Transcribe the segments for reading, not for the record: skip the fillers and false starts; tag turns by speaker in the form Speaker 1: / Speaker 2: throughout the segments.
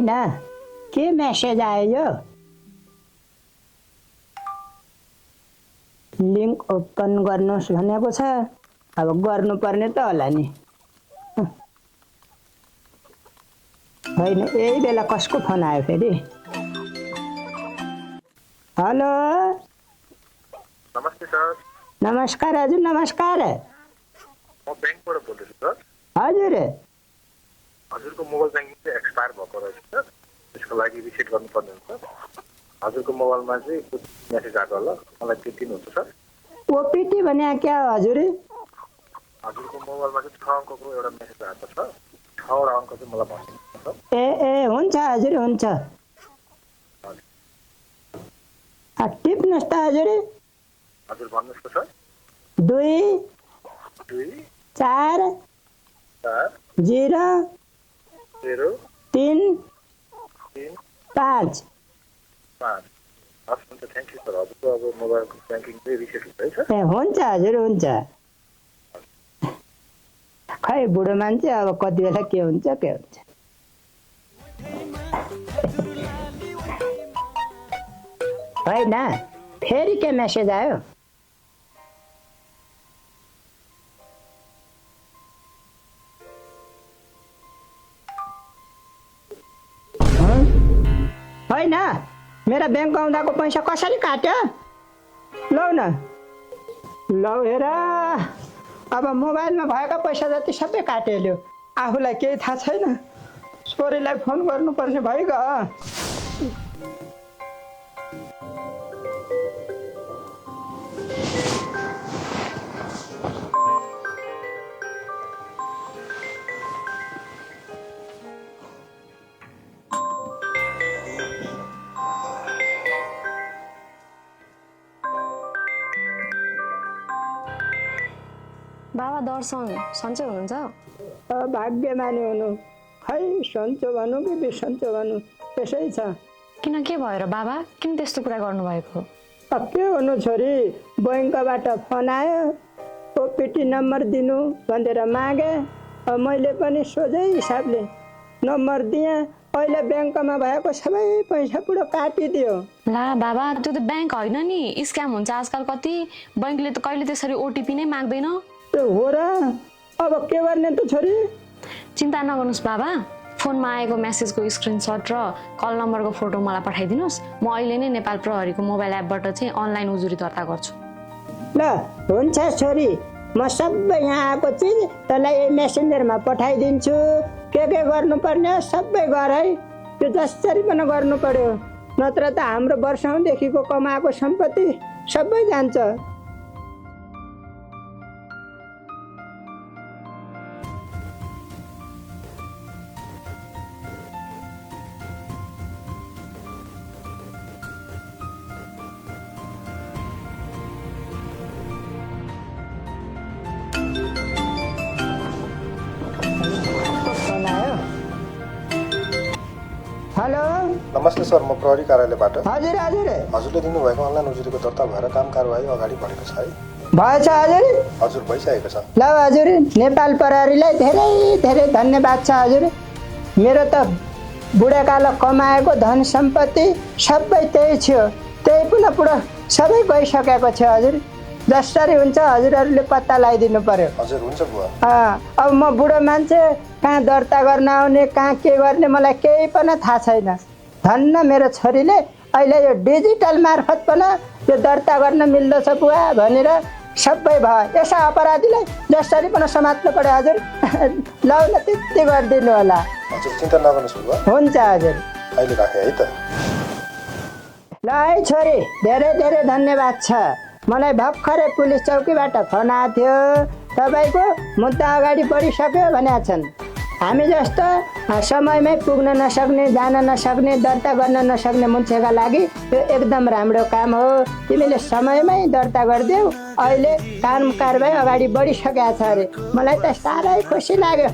Speaker 1: होइन के मेसेज आयो? लिङ्क ओपन गर्नुहोस् भनेको छ। अब गर्नुपर्ने त होला नि। होइन यही बेला कसको फोन आयो फेरि? हेलो
Speaker 2: नमस्ते सर।
Speaker 1: नमस्कार हजुर नमस्कार।
Speaker 2: म ब्याङ्कबाट बोल्दैछु सर।
Speaker 1: हजुर
Speaker 2: हजुरको मोबाइल ब्याङ्किङ चाहिँ एक्सपायर भएको रहेछ सर, त्यसको लागि रिसेट गर्नुपर्ने हुन्छ। हजुरको मोबाइलमा चाहिँ मेसेज आएको होला, मलाई त्यो दिनुहुन्छ सर?
Speaker 1: ओपिटी भने क्या हो हजुर?
Speaker 2: हजुरको मोबाइलमा चाहिँ 6 अङ्कको एउटा मेसेज आएको छ, 6 वटा अङ्क चाहिँ मलाई भनिदिनुहुन्छ सर।
Speaker 1: ए हुन्छ हजुर हुन्छ। टिप्नुहोस् त हजुर।
Speaker 2: हजुर भन्नुहोस् त सर।
Speaker 1: 2
Speaker 2: 2
Speaker 1: 4
Speaker 2: 4
Speaker 1: 0
Speaker 2: 0
Speaker 1: 3
Speaker 2: 3
Speaker 1: 5।
Speaker 2: 5। हस् हुन्छ, थ्याङ्क यू सर। हजुरको अब मोबाइलको ब्याङ्किङ चाहिँ रिसेट हुँदैछ।
Speaker 1: ए हुन्छ हजुर हुन्छ। खै बुढो मान्छे अब कति बेला के हुन्छ के हुन्छ। होइन फेरि के मेसेज आयो? होइन मेरो ब्याङ्क आउँदाको पैसा कसरी काट्यो? लौ न लौ हेर, अब मोबाइलमा भएका पैसा जति सबै काटेल्यो। आफूलाई केही थाहा छैन, छोरीलाई फोन गर्नुपर्ने भइगयो।
Speaker 3: बाबा दर्शन सन्चै हुनुहुन्छ?
Speaker 1: भाग्यमानी हुनु, खै सन्चो भनौँ कि बिसन्चो भनौँ त्यसै छ।
Speaker 3: किन के भयो र बाबा? किन त्यस्तो कुरा गर्नुभएको?
Speaker 1: अब के हुनु छोरी, बैङ्कबाट फोन आयो, ओपिटी नम्बर दिनु भनेर मागे। मैले पनि सोझै हिसाबले नम्बर दिएँ। अहिले ब्याङ्कमा भएको सबै पैसा पुरो काटिदियो।
Speaker 3: ला बाबा, त्यो त ब्याङ्क होइन नि, स्क्याम हुन्छ आजकल। कति बैङ्कले त कहिले त्यसरी ओटिपी नै माग्दैन।
Speaker 1: त्यो हो र, अब के गर्ने त छोरी?
Speaker 3: चिन्ता नगर्नुहोस् बाबा, फोनमा आएको मेसेजको स्क्रिनसट र कल नम्बरको फोटो मलाई पठाइदिनुहोस्। म अहिले नै नेपाल प्रहरीको मोबाइल एपबाट चाहिँ अनलाइन उजुरी दर्ता गर्छु।
Speaker 1: ल हुन्छ छोरी, म सबै यहाँ आएको चिज तँलाई यही मेसेन्जरमा पठाइदिन्छु। के गर्नुपर्ने सबै गर है। त्यो जसरी पनि गर्नु पर्यो, नत्र त हाम्रो वर्षौँदेखिको कमाएको सम्पत्ति सबै जान्छ। हेलो
Speaker 2: नमस्ते सर, म प्रहरी कार्यालयबाट।
Speaker 1: हजुर हजुर
Speaker 2: हजुरले दिनुभएको अनलाइन उजुरीको दर्ता भएर काम कारवाही अगाडि बढेको छ है?
Speaker 1: भएछ हजुर।
Speaker 2: हजुर भइसकेको छ।
Speaker 1: ल हजुर, नेपाल प्रहरीलाई धेरै धेरै धन्यवाद छ हजुर। मेरो त बुढाकालो कमाएको धन सम्पत्ति सबै त्यही थियो, त्यही पुनः पुरो सबै गइसकेको छ हजुर। जसरी हुन्छ हजुरहरूले पत्ता लगाइदिनु पर्यो।
Speaker 2: हजुर हुन्छ बुवा।
Speaker 1: अब म बुढो मान्छे, कहाँ दर्ता गर्न आउने, कहाँ के गर्ने मलाई केही पनि थाहा छैन। धन्न मेरो छोरीले अहिले यो डिजिटल मार्फत पनि यो दर्ता गर्न मिल्दछ बुवा भनेर सबै भयो। यसो अपराधीलाई जसरी पनि समात्नु पर्यो हजुर। ल न त्यति गरिदिनु होला।
Speaker 2: हजुर चिन्ता नगर्नुहोस् बुवा।
Speaker 1: हुन्छ हजुर,
Speaker 2: अहिले राखेँ है त।
Speaker 1: ल है छोरी, धेरै धेरै धन्यवाद छ। मलाई भर्खरै पुलिस चौकीबाट फोन आएको थियो, तपाईँको मुद्दा अगाडि बढिसक्यो भनेका छन्। हामी जस्तो समयमै पुग्न नसक्ने, जान नसक्ने, दर्ता गर्न नसक्ने मान्छेका लागि यो एकदम राम्रो काम हो। तिमीले समयमै दर्ता गरिदेऊ। अहिले काम कारबाही अगाडि बढिसकेको छ अरे। मलाई त साह्रै खुसी लाग्यो।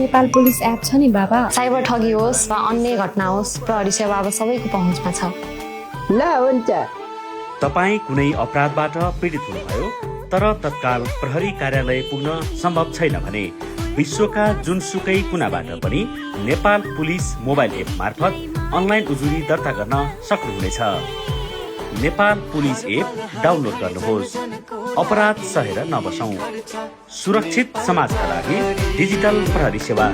Speaker 3: नेपाल पुलिस एप छ नि बाबा, साइबर ठगी होस् वा अन्य घटना होस्, प्रहरी सेवा अब सबैको पहुँचमा छ।
Speaker 1: ल हुन्छ।
Speaker 4: तपाईँ कुनै अपराधबाट पीडित हुनुभयो तर तत्काल प्रहरी कार्यालय पुग्न सम्भव छैन भने विश्वका जुनसुकै कुनाबाट पनि नेपाल पुलिस मोबाइल एप मार्फत अनलाइन उजुरी दर्ता गर्न सक्नुहुनेछ। नेपाल पुलिस एप डाउनलोड गर्नुहोस्। अपराध सहेर नबसौं। सुरक्षित समाजका लागि डिजिटल प्रहरी सेवा।